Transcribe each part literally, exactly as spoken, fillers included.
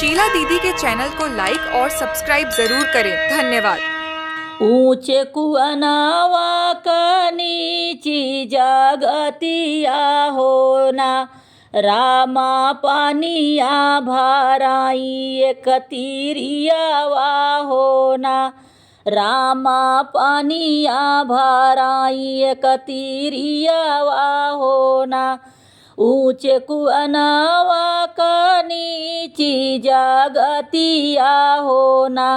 शीला दीदी के चैनल को लाइक और सब्सक्राइब जरूर करें। धन्यवाद। ऊंचे कुअनवा क नीची जगतिया हो ना, रामा पनिया भराई एक तीरियावा हो ना, रामा पनिया भराई एक तीरियावा हो ना, ऊंचे कुअनवा क नीची जगतिया हो ना,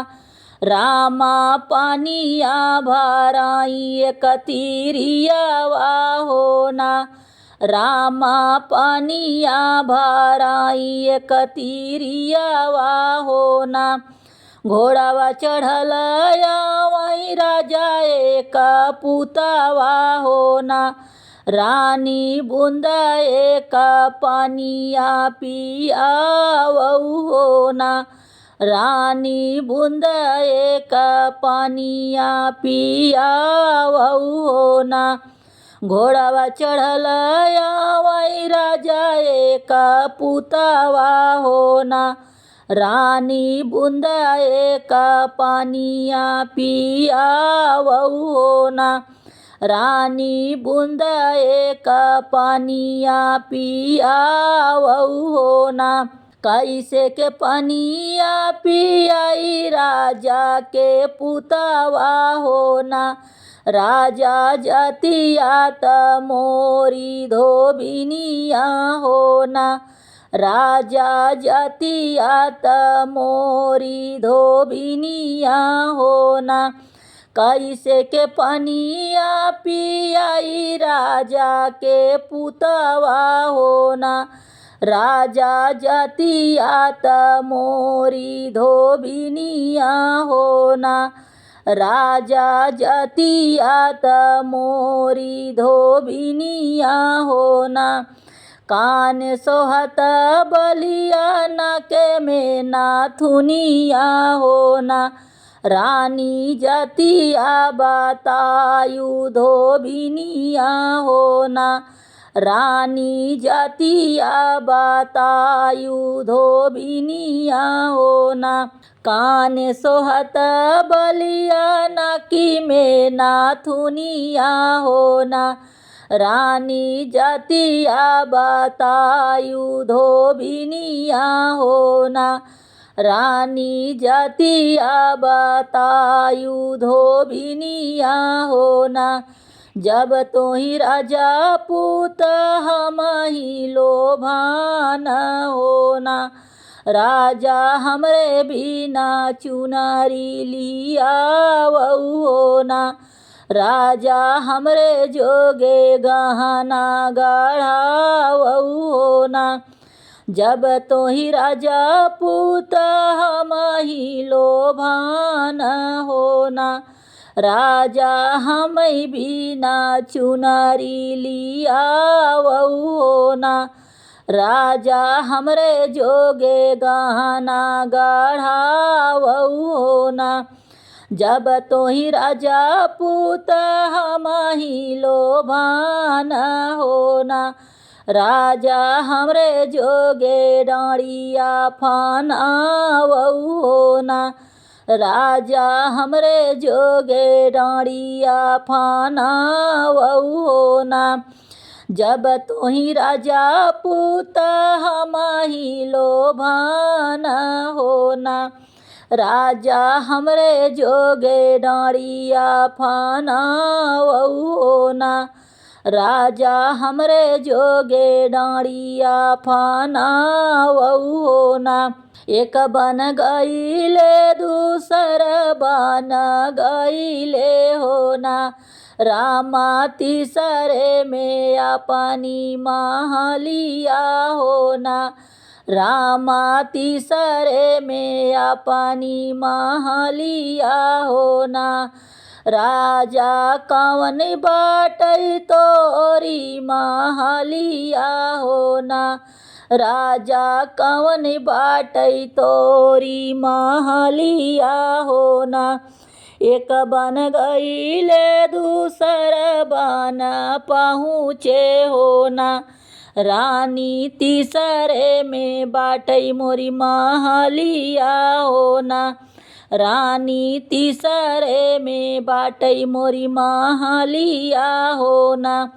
रामा पनिया भराई एक तीरियावा हो ना, रामा पनिया भराई एक तीरियावा हो ना, घोड़ावा चढ़ल आवई राजा एक पुतावा हो ना, रानी बूंद एक पनिया पियावऊ हो ना, रानी बूंद एक पनिया पियावऊ हो ना, घोड़ावा चढ़ल आवई राजा एक पुतावा हो ना, रानी बूंद एक पनिया पियावऊ हो ना, रानी बूंद एक पनिया पियावऊ हो ना, कैसे के पनिया पियाई राजा के पुतावा हो ना, राजा जतिया त मोरी धोबिनिया हो ना, राजा जतिया त मोरी धोबिनिया हो ना, कैसे के पनिया पियाई राजा के पुतावा हो ना, राजा जतिया त मोरी धोबिनिया हो ना, राजा जतिया त मोरी धोबिनिया हो ना, कान सोहत बलिया नके में नाथुनिया हो ना, रानी जतिया बतायु धोबिनिया हो ना, रानी जतिया बतायु धोबिनिया हो ना, कान सोहत बलिया नकी में नाथुनिया हो ना, रानी जतिया बतायु धोबिनिया हो ना, रानी जतिया बतायु धोबिनिया हो ना, जब तोही राजा पूत हमही लोभान हो ना, राजा हमरे बिना चुनरी लियावऊ हो ना, राजा हमरे जोगे गहना गढ़ावऊ हो ना, जब तोही राजा पूत हमही लोभान हो ना, राजा हमही बिना चुनरी लियावऊ हो ना, राजा हमरे जोगे गहना गढ़ावऊ हो ना, जब तोही राजा पूत हमही लोभान हो ना, राजा हमरे जोगे डाँड़िया फानावऊ हो ना, राजा हमरे जोगे डाँड़िया फानावऊ हो ना, जब तोही राजा पूत हमही लोभान हो ना, राजा हमरे जोगे डाँड़िया फानावऊ हो ना, राजा हमरे जोगे डाँड़िया फानावऊ हो ना, एक बन गईले दूसर बन गईले हो ना, रामा तीसरे में अपनी महलिया हो ना, रामा तीसरे में अपनी महलिया हो ना, राजा कवन बाटई तोरी महलिया हो ना, राजा कवन बाटई तोरी महलिया हो ना, एक बन गईले दूसर बन पहुँचे हो ना, रानी तीसरे में बाटै मोरी महलिया हो ना। रानी तीसरे में बाटै मोरी महलिया हो ना।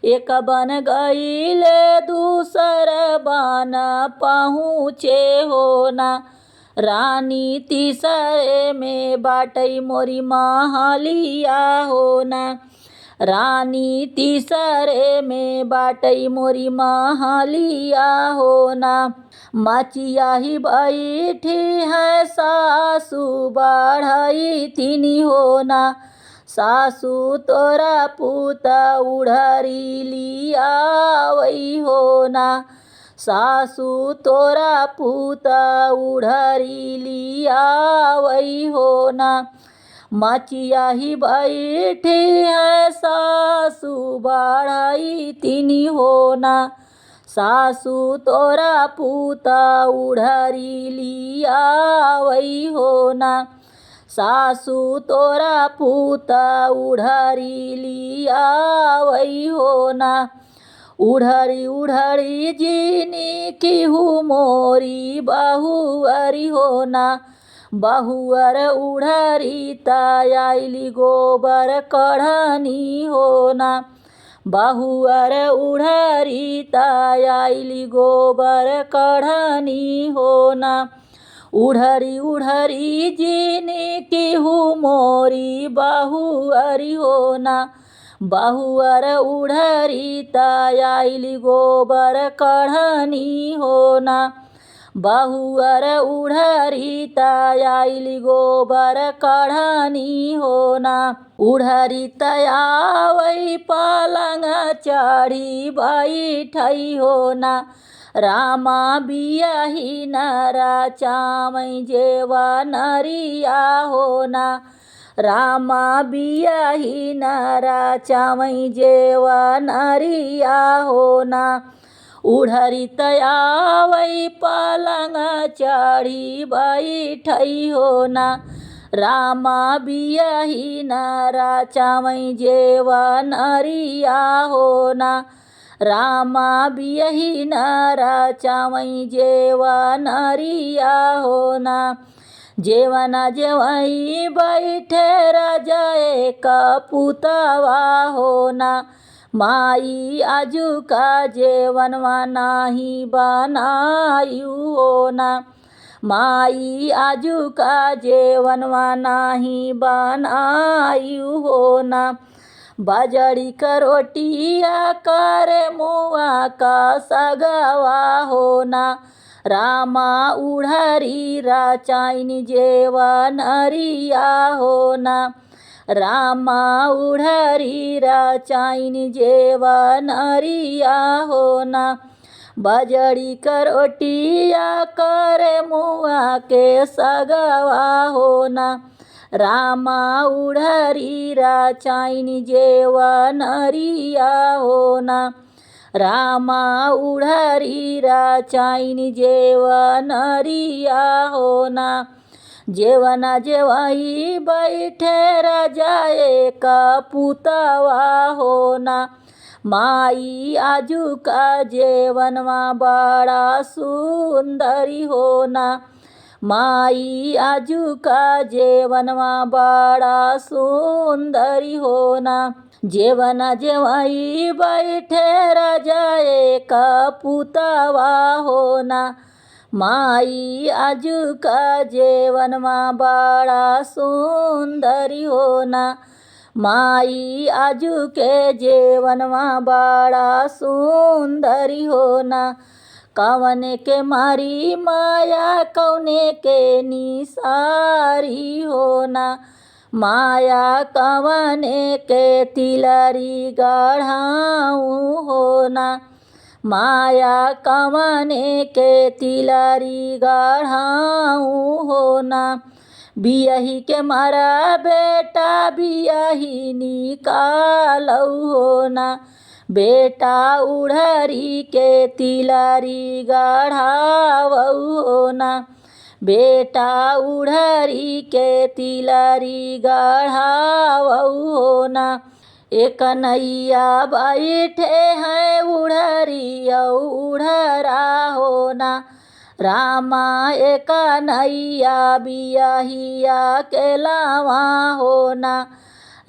एक बन गईले दूसर बन पहुँचे हो ना। रानी तीसरे में बाटै मोरी महलिया हो ना। रानी तीसरे में बाटै मोरी महलिया हो ना। मचिया ही बैठी है सासू बढ़ई तिनी हो ना। सासू तोरा पूत उढ़री लियावै हो ना। सासू तोरा पूत उढ़री लियावै हो ना। मचिया ही बैठी है सासू बढ़ई तिनी हो ना। सासू तोरा पूत उढ़री लियावै हो ना। सासू तोरा पूत उढ़री लियावै हो ना। उढ़री उढ़री जिनी किहू मोरी बहुअरी हो ना। बहुअर उढ़री त आइली गोबर कढ़नी हो ना। बहुअर उढ़री त आइली गोबर कढ़नी हो ना। उढ़री उढ़री जिनी किहू मोरी बहुअरी हो ना। बहुअर उढ़री त आइली गोबर कढ़नी हो ना। बहुअर उढ़री त आइली गोबर कढ़नी हो ना। उढ़री त आवै पलंग चढ़ी बैठै हो ना। रामा बियहिन रचावै जेवनरिया हो ना। रामा बियहिन रचावै जेवनरिया हो ना। उढ़री त आवै पलंग चढ़ी बैठै हो ना। रामा बियहिन रचावै जेवनरिया हो ना। रामा बियहिन रचावै जेवनरिया हो ना। जेवन जेवै बैठे राजा एक पुतवा हो ना। माई आजु का जेवनवा नाही बनायु हो ना। माई आजु का जेवनवा नाही बनायु हो ना। बजड़ी क रोटिया करे मुआ क सगवा हो ना। रामा उढ़री रचाइन जेवनरिया हो ना। रामा उढ़री रचाइन जेवनरिया हो ना। बजड़ी क रोटिया करे मुआ के सगवा हो ना। रामा उढ़री रचाइन जेवनरिया हो ना। रामा उढ़री रचाइन जेवनरिया हो ना। जेवन जेवै बैठे राजा एक पुतवा हो ना। माई आजु का जेवनवा बड़ा सुंदरी हो ना। माई आजु का जेवनवा बड़ा सुंदरी हो ना। जेवन जेवै बैठे राजा एक पुतवा हो ना। माई आजु का जेवनवा बड़ा सुंदरी हो ना। माई आजु के जेवनवा बड़ा सुंदरी हो ना। कवने के मारी माया कवने के निसारी हो ना। माया कवने के तिलरी गढ़ाऊ हो ना। माया कवने के तिलरी गढ़ाऊ हो ना। बियही के मरा बेटा बियही निकालऊ हो ना। बेटा उढ़री के तिलरी गढ़ावऊ हो ना। बेटा उढ़री के तिलरी गढ़ावऊ हो ना। एक नैया बैठे हैं उढ़री अउ उढ़रा हो ना। रामा एक नैया बियहिया के लावा हो ना।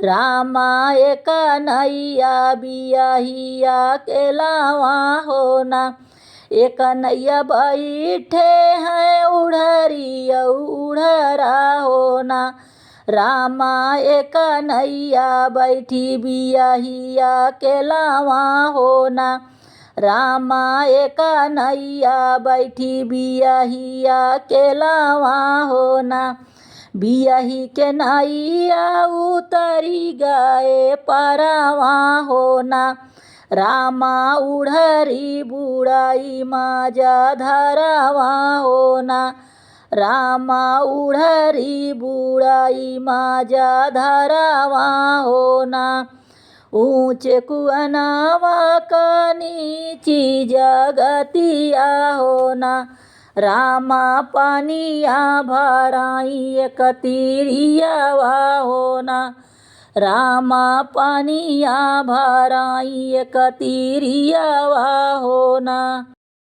रामा एक नैया बियहिया के लावा हो ना। एक नैया बैठे हैं उढ़री अउ उढ़रा हो ना। रामा एक नैया बैठी बियहिया के लावा हो ना। रामा एक नैया बैठी बियहिया के लावा हो ना। बियही के नैया उतरी गए परवा हो ना। रामा उढ़री बुढ़ाई माजा धरवा हो ना। रामा उढ़री बुढ़ाई माजा धरवा हो ना। ऊंचे कुअनावा का नीची जगतिया हो ना। रामा पनिया भराई एक तीरियावा हो ना। रामा पनिया भराई एक तीरियावा हो ना।